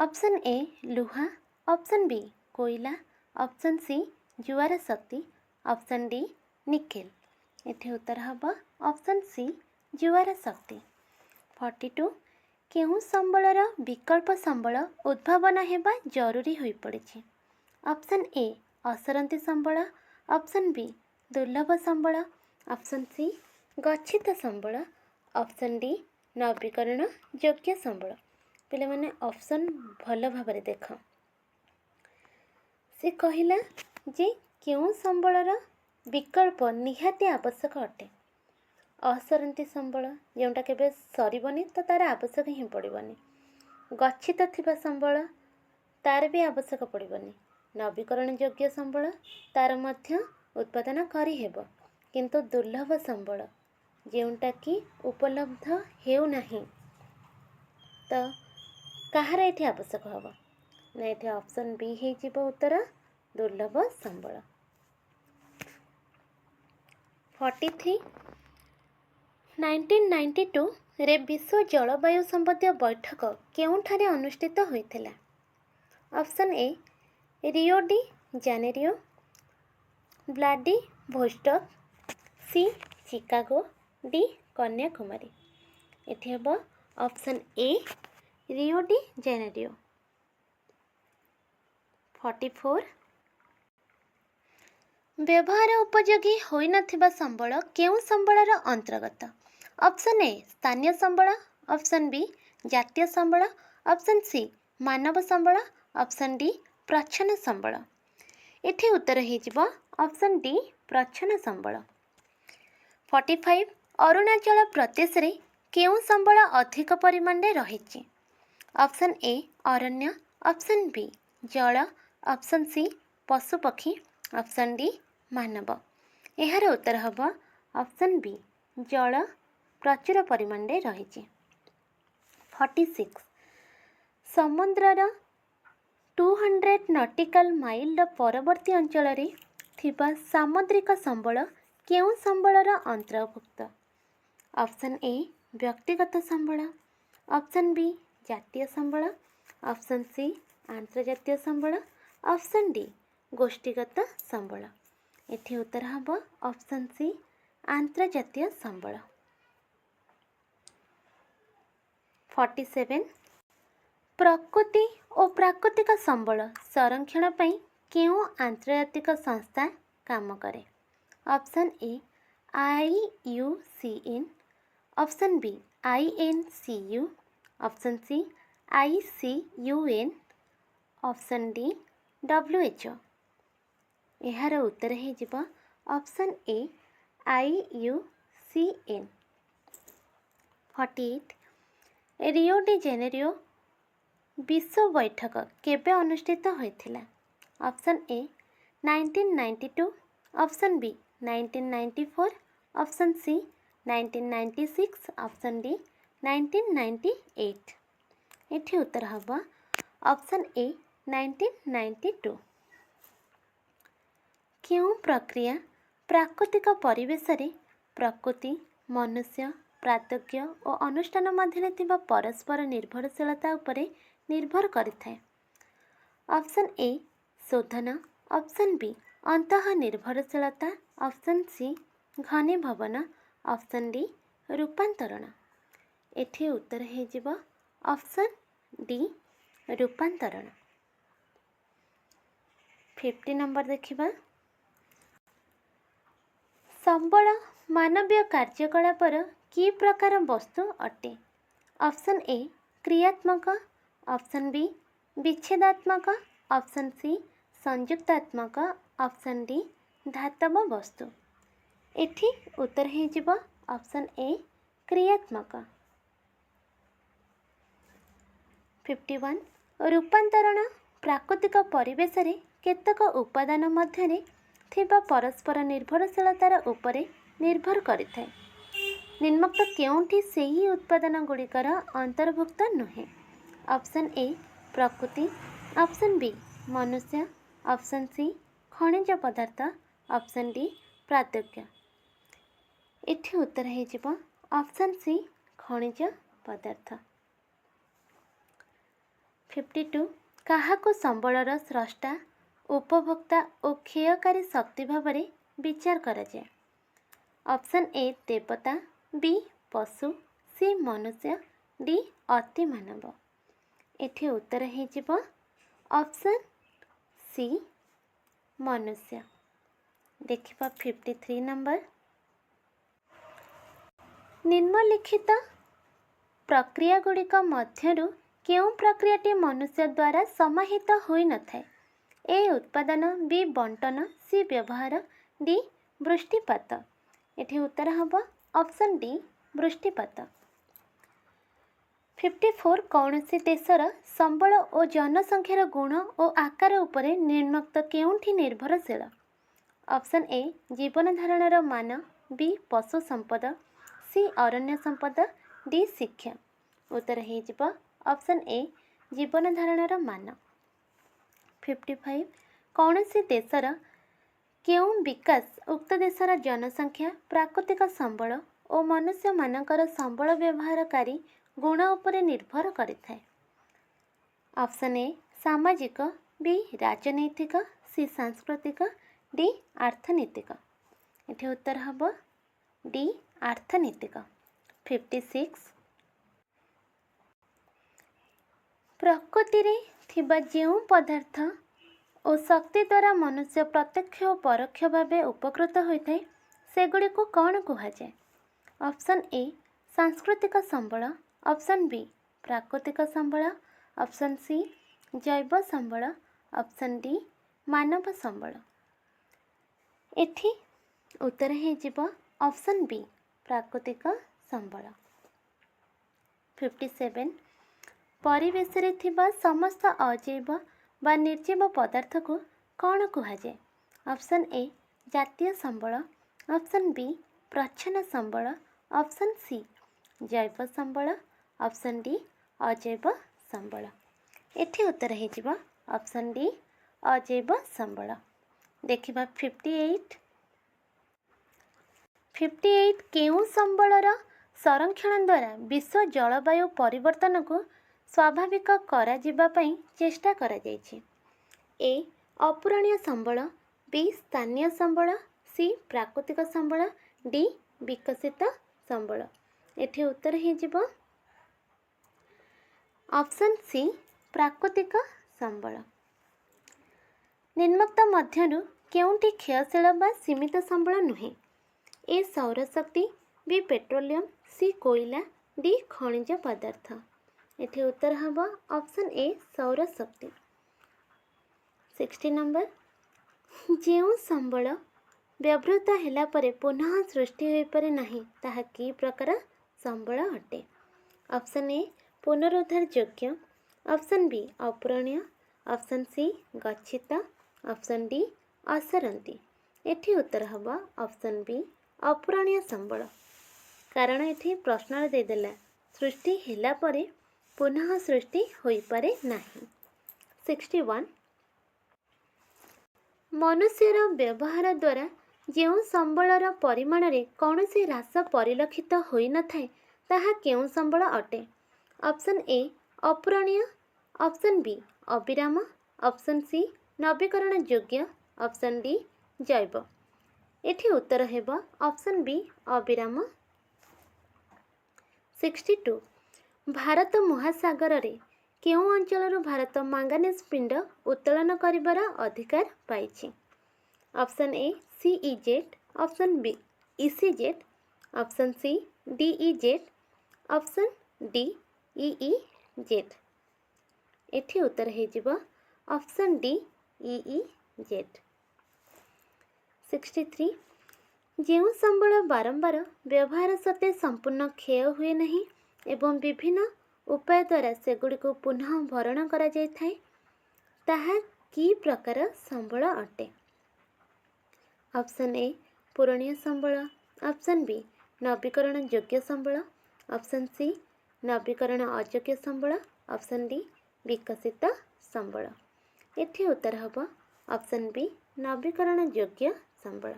ଅପସନ୍ ଏ ଲୁହା, ଅପସନ୍ ବି କୋଇଲା, ଅପସନ୍ ସି ଜୁଆର ଶକ୍ତି, ଅପସନ୍ ଡି ନିକେଲ। ଏଠି ଉତ୍ତର ହେବ ଅପସନ୍ ସି ଜୁଆର ଶକ୍ତି। 42, କେଉଁ ସମ୍ବଳର ବିକଳ୍ପ ସମ୍ବଳ ଉଦ୍ଭାବନ ହେବା ଜରୁରୀ ହୋଇପଡ଼ିଛି? ଅପସନ୍ ଏ ଅସରନ୍ତି ସମ୍ବଳ, ଅପସନ୍ ବି ଦୁର୍ଲଭ ସମ୍ବଳ, ଅପସନ୍ ସି ଗଚ୍ଛିତ ସମ୍ବଳ, ଅପସନ୍ ଡି ନବୀକରଣ ଯୋଗ୍ୟ ସମ୍ବଳ। ପିଲାମାନେ, ଅପସନ୍ ଭଲ ଭାବରେ ଦେଖ। ସେ କହିଲା ଯେ କେଉଁ ସମ୍ବଳର ବିକଳ୍ପ ନିହାତି ଆବଶ୍ୟକ ଅଟେ? ଅସରନ୍ତି ସମ୍ବଳ, ଯେଉଁଟା କେବେ ସରିବନି, ତ ତା'ର ଆବଶ୍ୟକ ହିଁ ପଡ଼ିବନି। ଗଚ୍ଛିତ ଥିବା ସମ୍ବଳ ତାର ବି ଆବଶ୍ୟକ ପଡ଼ିବନି। ନବୀକରଣ ଯୋଗ୍ୟ ସମ୍ବଳ, ତାର ମଧ୍ୟ ଉତ୍ପାଦନ କରିହେବ। କିନ୍ତୁ ଦୁର୍ଲଭ ସମ୍ବଳ, ଯେଉଁଟାକି ଉପଲବ୍ଧ ହେଉନାହିଁ, ତ କାହାର ଏଠି ଆବଶ୍ୟକ ହେବ ନା? ଏଠି ଅପସନ୍ ବି ହେଇଯିବ ଉତ୍ତର, ଦୁର୍ଲଭ ସମ୍ବଳ। 43, 1992ରେ ବିଶ୍ୱ ଜଳବାୟୁ ସମ୍ବନ୍ଧୀୟ ବୈଠକ କେଉଁଠାରେ ଅନୁଷ୍ଠିତ ହୋଇଥିଲା? Option A Rio de Janeiro, Vladivostok, C Chicago, D Kanyakumari. ଏଠି ହେବ option A Rio de Janeiro. 44, ବ୍ୟବହାର ଉପଯୋଗୀ ହୋଇନଥିବା ସମ୍ବଳ କେଉଁ ସମ୍ବଳର ଅନ୍ତର୍ଗତ? ଅପସନ୍ ଏ ସ୍ଥାନୀୟ ସମ୍ବଳ, ଅପସନ୍ ବି ଜାତୀୟ ସମ୍ବଳ, ଅପସନ୍ ସି ମାନବ ସମ୍ବଳ, ଅପସନ୍ ଡି ପ୍ରଚ୍ଛନ୍ନ ସମ୍ବଳ। ଏଠି ଉତ୍ତର ହେଇଯିବ ଅପସନ୍ ଡି ପ୍ରଚ୍ଛନ୍ନ ସମ୍ବଳ। 45, ଅରୁଣାଚଳ ପ୍ରଦେଶରେ କେଉଁ ସମ୍ବଳ ଅଧିକ ପରିମାଣରେ ରହିଛି? ଅପସନ୍ ଏ ଅରଣ୍ୟ, ଅପସନ୍ ବି ଜଳ, ଅପସନ୍ ସି ପଶୁପକ୍ଷୀ, ଅପସନ୍ ଡି ମାନବ। ଏହାର ଉତ୍ତର ହେବ ଅପସନ୍ ବି ଜଳ ପ୍ରଚୁର ପରିମାଣରେ ରହିଛି। 46, ସମୁଦ୍ରର 200 ନଟିକାଲ ମାଇଲର ପରବର୍ତ୍ତୀ ଅଞ୍ଚଳରେ ଥିବା ସାମୁଦ୍ରିକ ସମ୍ବଳ କେଉଁ ସମ୍ବଳର ଅନ୍ତର୍ଭୁକ୍ତ? ଅପସନ୍ ଏ ବ୍ୟକ୍ତିଗତ ସମ୍ବଳ, ଅପସନ୍ ବି ଜାତୀୟ ସମ୍ବଳ, ଅପସନ୍ ସି ଆନ୍ତର୍ଜାତୀୟ ସମ୍ବଳ, ଅପସନ୍ ଡି ଗୋଷ୍ଠୀଗତ ସମ୍ବଳ। ଏଠି ଉତ୍ତର ହେବ ଅପସନ୍ ସି ଆନ୍ତର୍ଜାତୀୟ ସମ୍ବଳ। 47, ପ୍ରକୃତି ଓ ପ୍ରାକୃତିକ ସମ୍ବଳ ସଂରକ୍ଷଣ ପାଇଁ କେଉଁ ଆନ୍ତର୍ଜାତିକ ସଂସ୍ଥା କାମ କରେ? Option A IUCN, option B INCU, option C ICUN, option D WHO. ଏହାର ଉତ୍ତର ହେଇଯିବ option A IUCN। 48, Rio de Janeiro ବିଶ୍ୱ ବୈଠକ କେବେ ଅନୁଷ୍ଠିତ ହୋଇଥିଲା? Option A 1992, option B 1994, option C 1996, option D 1998। ଏଠି ଉତ୍ତର ହେବ ଅପସନ୍ ଏ 1992। କେଉଁ ପ୍ରକ୍ରିୟା ପ୍ରାକୃତିକ ପରିବେଶରେ ପ୍ରକୃତି, ମନୁଷ୍ୟ, ପ୍ରାଦଜ୍ଞ ଓ ଅନୁଷ୍ଠାନ ମଧ୍ୟରେ ଥିବା ପରସ୍ପର ନିର୍ଭରଶୀଳତା ଉପରେ ନିର୍ଭର କରିଥାଏ? ଅପସନ୍ ଏ ଶୋଧନ, ଅପସନ୍ ବି ଅନ୍ତଃ ନିର୍ଭରଶୀଳତା, ଅପସନ୍ ସି ଘନୀଭବନ, ଅପସନ୍ ଡି ରୂପାନ୍ତରଣ। ଏଠି ଉତ୍ତର ହେଇଯିବ ଅପସନ୍ ଡି ରୂପାନ୍ତରଣ। 50 ନମ୍ବର ଦେଖିବା। ସମ୍ବଳ ମାନବୀୟ କାର୍ଯ୍ୟକଳାପର କି ପ୍ରକାର ବସ୍ତୁ ଅଟେ? ଅପସନ୍ ଏ କ୍ରିୟାତ୍ମକ, ଅପସନ୍ ବି ବିଚ୍ଛେଦାତ୍ମକ, ଅପସନ୍ ସି ସଂଯୁକ୍ତାତ୍ମକ, ଅପସନ୍ ଡି ଧାତବ ବସ୍ତୁ। ଏଠି ଉତ୍ତର ହେଇଯିବ ଅପସନ୍ ଏ କ୍ରିୟାତ୍ମକ। 51, ରୂପାନ୍ତରଣ ପ୍ରାକୃତିକ ପରିବେଶରେ କେତେକ ଉପାଦାନ ମଧ୍ୟରେ ଥିବା ପରସ୍ପର ନିର୍ଭରଶୀଳତାର ଉପରେ ନିର୍ଭର କରିଥାଏ। ନିମ୍ନୋକ୍ତ କେଉଁଠି ସେହି ଉତ୍ପାଦନ ଗୁଡ଼ିକର ଅନ୍ତର୍ଭୁକ୍ତ ନୁହେଁ? ଅପସନ୍ ଏ ପ୍ରକୃତି, ଅପସନ୍ ବି ମନୁଷ୍ୟ, ଅପସନ୍ ସି ଖଣିଜ ପଦାର୍ଥ, ଅପସନ୍ ଡି ପ୍ରାଦଜ୍ଞ। ଏଠି ଉତ୍ତର ହେଇଯିବ ଅପସନ୍ ସି ଖଣିଜ ପଦାର୍ଥ। 52, କାହାକୁ ସମ୍ବଳର ସ୍ରଷ୍ଟା, ଉପଭୋକ୍ତା ଓ କ୍ଷୟକାରୀ ଶକ୍ତି ଭାବରେ ବିଚାର କରାଯାଏ? ଅପସନ୍ ଏ ଦେବତା, ବି ପଶୁ, ସି ମନୁଷ୍ୟ, ଡି ଅତିମାନବ। ଏଠି ଉତ୍ତର ହେଇଯିବ ଅପସନ୍ ସି ମନୁଷ୍ୟ। ଦେଖିବା 53 ନମ୍ବର। ନିମ୍ନଲିଖିତ ପ୍ରକ୍ରିୟାଗୁଡ଼ିକ ମଧ୍ୟରୁ କେଉଁ ପ୍ରକ୍ରିୟାଟି ମନୁଷ୍ୟ ଦ୍ୱାରା ସମାହିତ ହୋଇନଥାଏ? ଏ ଉତ୍ପାଦନ, ବି ବଣ୍ଟନ, ସି ବ୍ୟବହାର, ଡି ବୃଷ୍ଟିପାତ। ଏଠି ଉତ୍ତର ହେବ ଅପସନ୍ ଡି ବୃଷ୍ଟିପାତ। 54, କୌଣସି ଦେଶର ସମ୍ବଳ ଓ ଜନସଂଖ୍ୟାର ଗୁଣ ଓ ଆକାର ଉପରେ ନିମ୍ନୋକ୍ତ କେଉଁଟି ନିର୍ଭରଶୀଳ? ଅପସନ୍ ଏ, ଜୀବନଧାରଣର ମାନ, ବି, ପଶୁ ସମ୍ପଦ, ସି, ଅରଣ୍ୟ ସମ୍ପଦ, ଡି, ଶିକ୍ଷା। ଉତ୍ତର ହେଇଯିବ ଅପସନ୍ ଏ, ଜୀବନଧାରଣର ମାନ। 55, କୌଣସି ଦେଶର କେଉଁ ବିକାଶ ଉକ୍ତ ଦେଶର ଜନସଂଖ୍ୟା, ପ୍ରାକୃତିକ ସମ୍ବଳ ଓ ମନୁଷ୍ୟମାନଙ୍କର ସମ୍ବଳ ବ୍ୟବହାରକାରୀ ଗୁଣ ଉପରେ ନିର୍ଭର କରିଥାଏ? ଅପସନ୍ ଏ, ସାମାଜିକ, ବି, ରାଜନୈତିକ, ସି, ସାଂସ୍କୃତିକ, ଡି, ଅର୍ଥନୈତିକ। ଏଠି ଉତ୍ତର ହେବ ଡି, ଅର୍ଥନୈତିକ। 56, ପ୍ରକୃତିରେ ଥିବା ଯେଉଁ ପଦାର୍ଥ ଓ ଶକ୍ତି ଦ୍ୱାରା ମନୁଷ୍ୟ ପ୍ରତ୍ୟକ୍ଷ ଓ ପରୋକ୍ଷ ଭାବେ ଉପକୃତ ହୋଇଥାଏ, ସେଗୁଡ଼ିକୁ କ'ଣ କୁହାଯାଏ? ଅପସନ୍ ଏ, ସାଂସ୍କୃତିକ ସମ୍ବଳ, ଅପସନ୍ ବି, ପ୍ରାକୃତିକ ସମ୍ବଳ, ଅପସନ୍ ସି, ଜୈବ ସମ୍ବଳ, ଅପସନ୍ ଡି, ମାନବ ସମ୍ବଳ। ଏଠି ଉତ୍ତର ହେଇଯିବ ଅପସନ୍ ବି, ପ୍ରାକୃତିକ ସମ୍ବଳ। 57, ପରିବେଶରେ ଥିବା ସମସ୍ତ ଅଜୈବ ବା ନିର୍ଜୀବ ପଦାର୍ଥକୁ କ'ଣ କୁହାଯାଏ? ଅପସନ୍ ଏ, ଜାତୀୟ ସମ୍ବଳ, ଅପସନ୍ ବି, ପ୍ରଚ୍ଛନ୍ନ ସମ୍ବଳ, ଅପସନ୍ ସି, ଜୈବ ସମ୍ବଳ, ଅପସନ୍ ଡି, ଅଜୈବ ସମ୍ବଳ। ଏଠି ଉତ୍ତର ହେଇଯିବ ଅପସନ୍ ଡି, ଅଜୈବ ସମ୍ବଳ। ଦେଖିବା 58। 58, କେଉଁ ସମ୍ବଳର ସଂରକ୍ଷଣ ଦ୍ୱାରା ବିଶ୍ୱ ଜଳବାୟୁ ପରିବର୍ତ୍ତନକୁ ସ୍ୱାଭାବିକ କରାଯିବା ପାଇଁ ଚେଷ୍ଟା କରାଯାଇଛି? ଏ, ଅପୂରଣୀୟ ସମ୍ବଳ, ବି, ସ୍ଥାନୀୟ ସମ୍ବଳ, ସି, ପ୍ରାକୃତିକ ସମ୍ବଳ, ଡି, ବିକଶିତ ସମ୍ବଳ। ଏଠି ଉତ୍ତର ହେଇଯିବ ଅପସନ୍ ସି, ପ୍ରାକୃତିକ ସମ୍ବଳ। ନିମ୍ନୋକ୍ତ ମଧ୍ୟରୁ କେଉଁଟି କ୍ଷୟଶୀଳ ବା ସୀମିତ ସମ୍ବଳ ନୁହେଁ? ଏ, ସୌରଶକ୍ତି, ବି, ପେଟ୍ରୋଲିୟମ, ସି, କୋଇଲା, ଡି, ଖଣିଜ ପଦାର୍ଥ। ଏଠି ଉତ୍ତର ହେବ ଅପସନ୍ ଏ, ସୌରଶକ୍ତି। 60 ନମ୍ବର, ଯେଉଁ ସମ୍ବଳ ବ୍ୟବହୃତ ହେଲା ପରେ ପୁନଃ ସୃଷ୍ଟି ହୋଇପାରେ ନାହିଁ, ତାହା କି ପ୍ରକାର ସମ୍ବଳ ଅଟେ? ଅପସନ୍ ଏ, ପୁନରୁଦ୍ଧାର ଯୋଗ୍ୟ, ଅପସନ୍ ବି, ଅପୂରଣୀୟ, ଅପସନ୍ ସି, ଗଚ୍ଛିତ, ଅପସନ୍ ଡି, ଅସରନ୍ତି। ଏଠି ଉତ୍ତର ହେବ ଅପସନ୍ ବି, ଅପୂରଣୀୟ ସମ୍ବଳ। କାରଣ ଏଠି ପ୍ରଶ୍ନରେ ଦେଇଦେଲା ସୃଷ୍ଟି ହେଲା ପରେ ପୁନଃ ସୃଷ୍ଟି ହୋଇପାରେ ନାହିଁ। 61, ମନୁଷ୍ୟର ବ୍ୟବହାର ଦ୍ୱାରା ଯେଉଁ ସମ୍ବଳର ପରିମାଣରେ କୌଣସି ହ୍ରାସ ପରିଲକ୍ଷିତ ହୋଇନଥାଏ, ତାହା କେଉଁ ସମ୍ବଳ ଅଟେ? ଅପସନ୍ ଏ, ଅପୂରଣୀୟ, ଅପସନ୍ ବି, ଅବିରାମ, ଅପସନ୍ ସି, ନବୀକରଣ ଯୋଗ୍ୟ, ଅପସନ୍ ଡି, ଜୈବ। ଏଠି ଉତ୍ତର ହେବ ଅପସନ୍ ବି, ଅବିରାମ। 62, ଭାରତ ମହାସାଗରରେ କେଉଁ ଅଞ୍ଚଳରୁ ଭାରତ ମାଙ୍ଗାନିଜ ପିଣ୍ଡ ଉତ୍ତୋଳନ କରିବାର ଅଧିକାର ପାଇଛି? Option A, CEZ, option B, ECZ, option C, DEZ, option D, EEZ. ଏଠି ଉତ୍ତର ହେଇଯିବ ଅପସନ୍ ଡି, ଇଇଜେଡ୍। 63, ଯେଉଁ ସମ୍ବଳ ବାରମ୍ବାର ବ୍ୟବହାର ସତ୍ତ୍ୱେ ସମ୍ପୂର୍ଣ୍ଣ କ୍ଷୟ ହୁଏ ନାହିଁ ଏବଂ ବିଭିନ୍ନ ଉପାୟ ଦ୍ୱାରା ସେଗୁଡ଼ିକୁ ପୁନଃ ଭରଣ କରାଯାଇଥାଏ, ତାହା କି ପ୍ରକାର ସମ୍ବଳ ଅଟେ? ଅପସନ୍ ଏ, ପୂରଣୀୟ ସମ୍ବଳ, ଅପସନ୍ ବି, ନବୀକରଣ ଯୋଗ୍ୟ ସମ୍ବଳ, ଅପସନ୍ ସି, ନବୀକରଣ ଅଯୋଗ୍ୟ ସମ୍ବଳ, ଅପସନ୍ ଡି, ବିକଶିତ ସମ୍ବଳ। ଏଠି ଉତ୍ତର ହେବ ଅପସନ୍ ବି, ନବୀକରଣ ଯୋଗ୍ୟ ସମ୍ବଳ।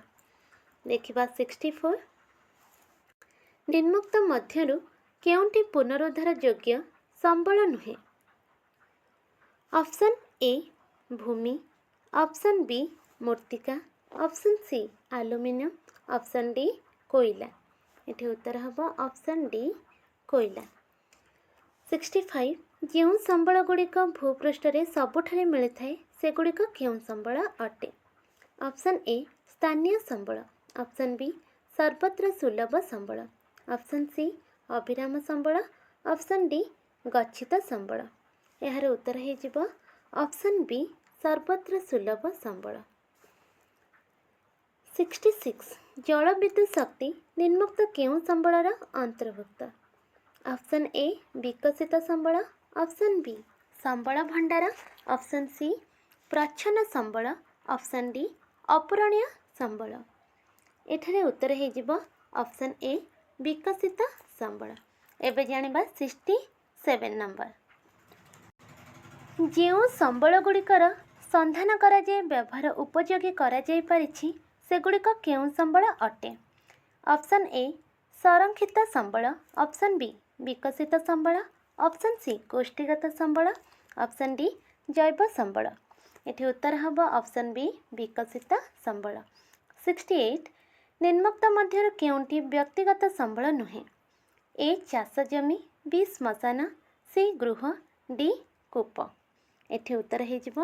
ଦେଖିବା 64, ନିମ୍ନୋକ୍ତ ମଧ୍ୟରୁ କେଉଁଟି ପୁନରୁଦ୍ଧାର ଯୋଗ୍ୟ ସମ୍ବଳ ନୁହେଁ? Option A, Bhumi, option B, ମୃତ୍ତିକା, option C, aluminium, option D, କୋଇଲା। ଏଠି ଉତ୍ତର ହେବ ଅପସନ୍ ଡି, କୋଇଲା। 65, ଯେଉଁ ସମ୍ବଳ ଗୁଡ଼ିକ ଭୂପୃଷ୍ଠରେ ସବୁଠାରେ ମିଳିଥାଏ, ସେଗୁଡ଼ିକ କେଉଁ ସମ୍ବଳ ଅଟେ? ଅପସନ୍ ଏ, ସ୍ଥାନୀୟ ସମ୍ବଳ, ଅପସନ୍ ବି, ସର୍ବତ୍ର ସୁଲଭ ସମ୍ବଳ, ଅପସନ୍ ସି, ଅବିରାମ ସମ୍ବଳ, ଅପସନ୍ ଡି, ଗଚ୍ଛିତ ସମ୍ବଳ। ଏହାର ଉତ୍ତର ହେଇଯିବ ଅପସନ୍ ବି, ସର୍ବତ୍ର ସୁଲଭ ସମ୍ବଳ। 66, ଜଳବିଦ୍ୟୁତ୍ ଶକ୍ତି ନିମ୍ନୋକ୍ତ କେଉଁ ସମ୍ବଳର ଅନ୍ତର୍ଭୁକ୍ତ? ଅପସନ୍ ଏ ବିକଶିତ ସମ୍ବଳ, ଅପସନ୍ ବି ସମ୍ବଳ ଭଣ୍ଡାର, ଅପସନ୍ ସି ପ୍ରଚ୍ଛନ୍ନ ସମ୍ବଳ, ଅପସନ୍ ଡି ଅପୂରଣୀୟ ସମ୍ବଳ। ଏଠାରେ ଉତ୍ତର ହେଇଯିବ ଅପସନ୍ ଏ ବିକଶିତ ସମ୍ବଳ। ଏବେ ଜାଣିବା 67 ନମ୍ବର। ଯେଉଁ ସମ୍ବଳ ଗୁଡ଼ିକର ସନ୍ଧାନ କରାଯାଇ ବ୍ୟବହାର ଉପଯୋଗୀ କରାଯାଇପାରିଛି, ସେଗୁଡ଼ିକ କେଉଁ ସମ୍ବଳ ଅଟେ? ଅପସନ୍ ଏ ସଂରକ୍ଷିତ ସମ୍ବଳ, ଅପସନ୍ ବି ବିକଶିତ ସମ୍ବଳ, ଅପସନ୍ ସି ଗୋଷ୍ଠୀଗତ ସମ୍ବଳ, ଅପସନ୍ ଡି ଜୈବ ସମ୍ବଳ। ଏଠି ଉତ୍ତର ହେବ ଅପସନ୍ ବି ବିକଶିତ ସମ୍ବଳ। 68, ନିମ୍ନୋକ୍ତ ମଧ୍ୟରୁ କେଉଁଟି ବ୍ୟକ୍ତିଗତ ସମ୍ବଳ ନୁହେଁ? ଏ ଚାଷ ଜମି, ବି ଶ୍ମଶାନ, ସି ଗୃହ, ଡି କୂପ। ଏଠି ଉତ୍ତର ହେଇଯିବ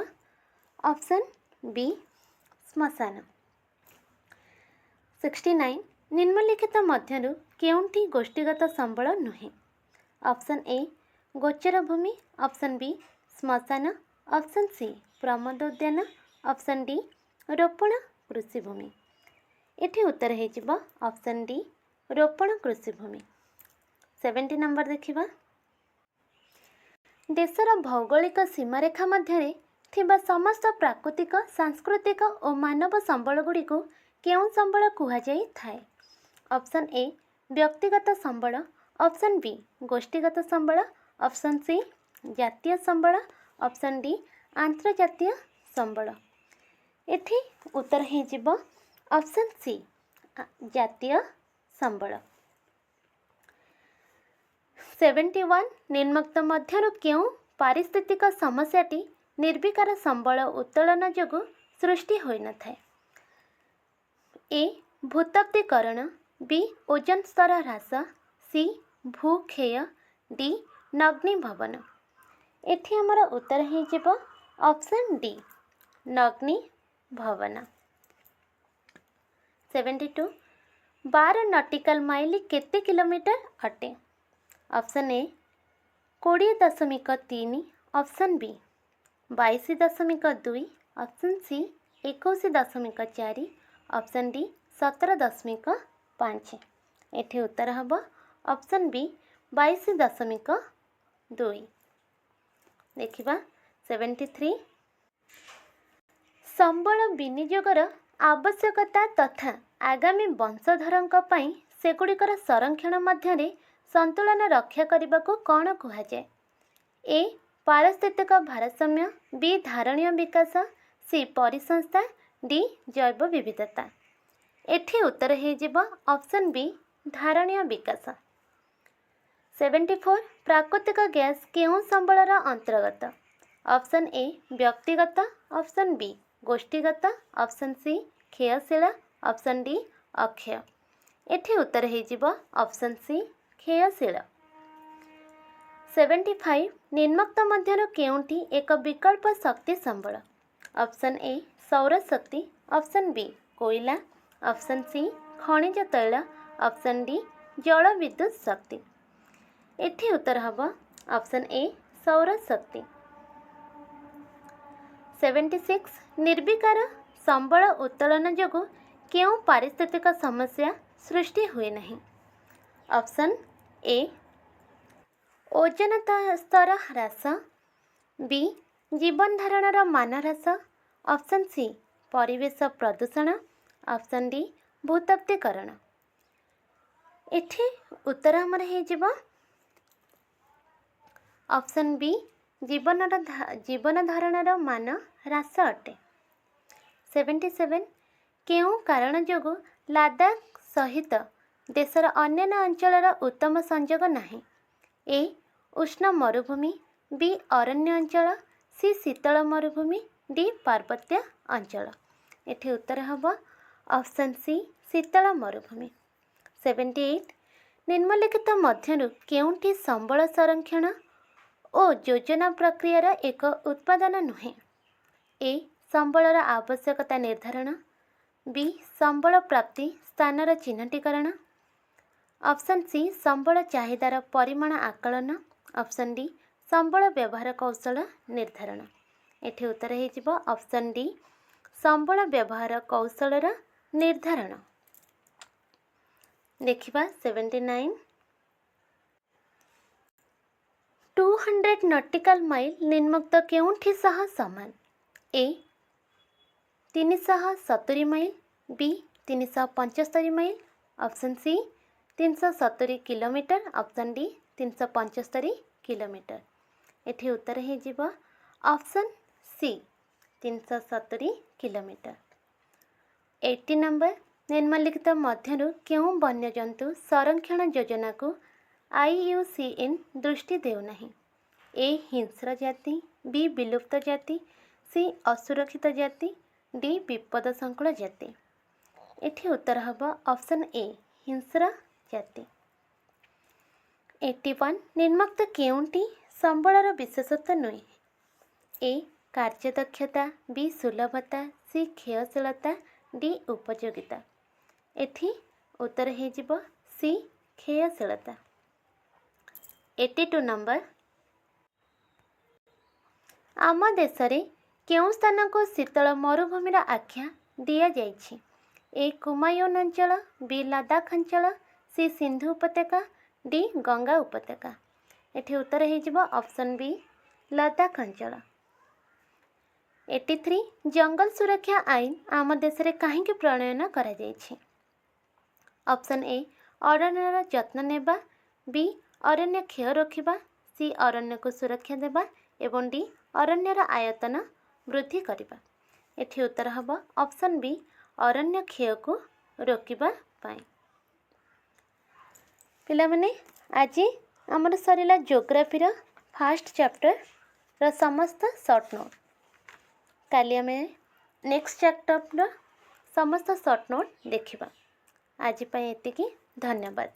ଅପସନ୍ ବି ଶ୍ମଶାନ। 69, ନିମ୍ନଲିଖିତ ମଧ୍ୟରୁ କେଉଁଟି ଗୋଷ୍ଠୀଗତ ସମ୍ବଳ ନୁହେଁ? ଅପସନ୍ ଏ ଗୋଚର ଭୂମି, ଅପସନ୍ ବି ଶ୍ମଶାନ, ଅପସନ୍ ସି ପ୍ରମୋଦ ଉଦ୍ୟାନ, ଅପସନ୍ ଡି ରୋପଣ କୃଷିଭୂମି। ଏଠି ଉତ୍ତର ହେଇଯିବ ଅପସନ୍ ଡି ରୋପଣ କୃଷିଭୂମି। 70 ନମ୍ବର ଦେଖିବା। ଦେଶର ଭୌଗୋଳିକ ସୀମାରେଖା ମଧ୍ୟରେ ଥିବା ସମସ୍ତ ପ୍ରାକୃତିକ, ସାଂସ୍କୃତିକ ଓ ମାନବ ସମ୍ବଳଗୁଡ଼ିକୁ କେଉଁ ସମ୍ବଳ କୁହାଯାଇଥାଏ? ଅପସନ୍ ଏ ବ୍ୟକ୍ତିଗତ ସମ୍ବଳ, ଅପସନ୍ ବି ଗୋଷ୍ଠୀଗତ ସମ୍ବଳ, ଅପସନ୍ ସି ଜାତୀୟ ସମ୍ବଳ, ଅପସନ୍ ଡି ଆନ୍ତର୍ଜାତୀୟ ସମ୍ବଳ। ଏଠି ଉତ୍ତର ହେଇଯିବ ଅପସନ୍ ସି ଜାତୀୟ ସମ୍ବଳ। 71, ନିମ୍ନୋକ୍ତ ମଧ୍ୟରୁ କେଉଁ ପାରିସ୍ଥିତିକ ସମସ୍ୟାଟି ନିର୍ବିକାର ସମ୍ବଳ ଉତ୍ତୋଳନ ଯୋଗୁଁ ସୃଷ୍ଟି ହୋଇନଥାଏ? ଏ ଭୂତପ୍ତୀକରଣ, ବି ଓଜୋନ ସ୍ତର ହ୍ରାସ, ସି ଭୂକ୍ଷୟ, ଡି ନଗ୍ନୀଭବନ। ଏଠି ଆମର ଉତ୍ତର ହେଇଯିବ ଅପସନ୍ ଡି ନଗ୍ନୀଭବନ। 72, 12 ନଟିକାଲ ମାଇଲ କେତେ କିଲୋମିଟର ଅଟେ? ଅପସନ୍ ଏ 20.3, option B 22.2, option C 21.4, option D 17.5। ଏଠି ଉତ୍ତର ହେବ ଅପସନ୍ ବି 22.2। ଦେଖିବା 73, ସମ୍ବଳ ବିନିଯୋଗର ଆବଶ୍ୟକତା ତଥା ଆଗାମୀ ବଂଶଧରଙ୍କ ପାଇଁ ସେଗୁଡ଼ିକର ସଂରକ୍ଷଣ ମଧ୍ୟରେ ସନ୍ତୁଳନ ରକ୍ଷା କରିବାକୁ କ'ଣ କୁହାଯାଏ? ଏ ପାରିସ୍ଥିତିକ ଭାରସାମ୍ୟ, ବି ଧାରଣୀୟ ବିକାଶ, ସି ପରିସଂସ୍ଥା, ଡି ଜୈବ ବିବିଧତା। ଏଠି ଉତ୍ତର ହେଇଯିବ ଅପସନ୍ ବି ଧାରଣୀୟ ବିକାଶ। 74, ପ୍ରାକୃତିକ ଗ୍ୟାସ୍ କେଉଁ ସମ୍ବଳର ଅନ୍ତର୍ଗତ? ଅପସନ୍ ଏ ବ୍ୟକ୍ତିଗତ, ଅପସନ୍ ବି ଗୋଷ୍ଠୀଗତ, ଅପସନ୍ ସି କ୍ଷୟଶୀଳ, ଅପସନ୍ ଡି ଅକ୍ଷୟ। ଏଠି ଉତ୍ତର ହେଇଯିବ ଅପସନ୍ ସି କ୍ଷୟଶୀଳ। 75, ନିମ୍ନୋକ୍ତ ମଧ୍ୟରୁ କେଉଁଟି ଏକ ବିକଳ୍ପ ଶକ୍ତି ସମ୍ବଳ? ଅପସନ୍ ଏ ସୌରଶକ୍ତି, ଅପସନ୍ ବି କୋଇଲା, ଅପସନ୍ ସି ଖଣିଜ ତୈଳ, ଅପସନ୍ ଡି ଜଳ ବିଦ୍ୟୁତ ଶକ୍ତି। ଏଠି ଉତ୍ତର ହେବ ଅପସନ୍ ଏ ସୌରଶକ୍ତି। 76, ନିର୍ବିକାର ସମ୍ବଳ ଉତ୍ତୋଳନ ଯୋଗୁଁ କେଉଁ ପାରିସ୍ଥିତିକ ସମସ୍ୟା ସୃଷ୍ଟି ହୁଏ ନାହିଁ? ଅପସନ୍ ଏ ଓଜୋନ ସ୍ତର ହ୍ରାସ, ବି ଜୀବନଧାରଣର ମାନ ହ୍ରାସ, ଅପସନ୍ ସି ପରିବେଶ ପ୍ରଦୂଷଣ, ଅପସନ୍ ଡି ଭୂତପ୍ତୀକରଣ। ଏଠି ଉତ୍ତର ଆମର ହେଇଯିବ ଅପସନ୍ ବି ଜୀବନ ଧାରଣର ମାନ ହ୍ରାସ ଅଟେ। 77, କେଉଁ କାରଣ ଯୋଗୁଁ ଲାଦାଖ ସହିତ ଦେଶର ଅନ୍ୟାନ୍ୟ ଅଞ୍ଚଳର ଉତ୍ତମ ସଂଯୋଗ ନାହିଁ? ଏ ଉଷ୍ଣ ମରୁଭୂମି, ବି ଅରଣ୍ୟ ଅଞ୍ଚଳ, ସି ଶୀତଳ ମରୁଭୂମି, ଡି ପାର୍ବତ୍ୟ ଅଞ୍ଚଳ। ଏଠି ଉତ୍ତର ହେବ ଅପସନ୍ ସି ଶୀତଳ ମରୁଭୂମି। 78, ନିମ୍ନଲିଖିତ ମଧ୍ୟରୁ କେଉଁଟି ସମ୍ବଳ ସଂରକ୍ଷଣ ଓ ଯୋଜନା ପ୍ରକ୍ରିୟାର ଏକ ଉପାଦାନ ନୁହେଁ? ଏ ସମ୍ବଳର ଆବଶ୍ୟକତା ନିର୍ଦ୍ଧାରଣ, ବି ସମ୍ବଳ ପ୍ରାପ୍ତି ସ୍ଥାନର ଚିହ୍ନଟୀକରଣ, ଅପସନ୍ ସି ସମ୍ବଳ ଚାହିଦାର ପରିମାଣ ଆକଳନ, ଅପସନ୍ ଡି ସମ୍ବଳ ବ୍ୟବହାର କୌଶଳ ନିର୍ଦ୍ଧାରଣ। ଏଠି ଉତ୍ତର ହେଇଯିବ ଅପସନ୍ ଡି ସମ୍ବଳ ବ୍ୟବହାର କୌଶଳର ନିର୍ଦ୍ଧାରଣ। ଦେଖିବା 79। 200 nautical mile ନିମ୍ନୋକ୍ତ କେଉଁଠି ସହ ସମାନ? ଏ 370 ମାଇଲ, ବି 375 mile, option C 370 kilometre, option D 375 kilometre. ଏଠି ଉତ୍ତର ହେଇଯିବ ଅପସନ୍ ସି 370 କିଲୋମିଟର। 80 ନମ୍ବର, ନିମ୍ନଲିଖିତ ମଧ୍ୟରୁ କେଉଁ ବନ୍ୟଜନ୍ତୁ ସଂରକ୍ଷଣ ଯୋଜନାକୁ ଆଇୟୁସିଏନ୍ ଦୃଷ୍ଟି ଦେଉନାହିଁ? ଏ ହିଂସ୍ର ଜାତି, ବି ବିଲୁପ୍ତ ଜାତି, ସି ଅସୁରକ୍ଷିତ ଜାତି, ଡି ବିପଦ ସଂକୁଳ ଜାତି। ଏଠି ଉତ୍ତର ହେବ ଅପସନ୍ ଏ ହିଂସ୍ର ଜାତି। 81, ନିମ୍ନୋକ୍ତ କେଉଁଟି ସମ୍ବଳର ବିଶେଷତ୍ୱ ନୁହେଁ? ଏ କାର୍ଯ୍ୟଦକ୍ଷତା, ବି ସୁଲଭତା, ସି କ୍ଷୟଶୀଳତା, ଡି ଉପଯୋଗିତା। ଏଠି ଉତ୍ତର ହେଇଯିବ ସି କ୍ଷୟଶୀଳତା। 82 ନମ୍ବର, ଆମ ଦେଶରେ କେଉଁ ସ୍ଥାନକୁ ଶୀତଳ ମରୁଭୂମିର ଆଖ୍ୟା ଦିଆଯାଇଛି? ଏ କୁମାୟୁନ ଅଞ୍ଚଳ, ବି ଲଦାଖ ଅଞ୍ଚଳ, ସି ସିନ୍ଧୁ ଉପତ୍ୟକା, ଡି ଗଙ୍ଗା ଉପତ୍ୟକା। ଏଠି ଉତ୍ତର ହେଇଯିବ ଅପସନ୍ ବି ଲଦାଖ ଅଞ୍ଚଳ। 83, ଜଙ୍ଗଲ ସୁରକ୍ଷା ଆଇନ ଆମ ଦେଶରେ କାହିଁକି ପ୍ରଣୟନ କରାଯାଇଛି? ଅପସନ୍ ଏ ଅରଣ୍ୟର ଯତ୍ନ ନେବା, ବି ଅରଣ୍ୟ କ୍ଷୟ ରୋକିବା, ସି ଅରଣ୍ୟକୁ ସୁରକ୍ଷା ଦେବା ଏବଂ ଡି ଅରଣ୍ୟର ଆୟତନ ବୃଦ୍ଧି କରିବା। ଏଠି ଉତ୍ତର ହେବ ଅପସନ୍ ବି ଅରଣ୍ୟ କ୍ଷୟକୁ ରୋକିବା ପାଇଁ। ପିଲାମାନେ, ଆଜି ଆମର ସରିଲା ଜୋଗ୍ରାଫିର ଫାଷ୍ଟ ଚାପ୍ଟରର ସମସ୍ତ ସର୍ଟ ନୋଟ୍। କାଲି ଆମେ ନେକ୍ସଟ ଚାପ୍ଟରର ସମସ୍ତ ସର୍ଟ ନୋଟ୍ ଦେଖିବା। ଆଜି ପାଇଁ ଏତିକି, ଧନ୍ୟବାଦ।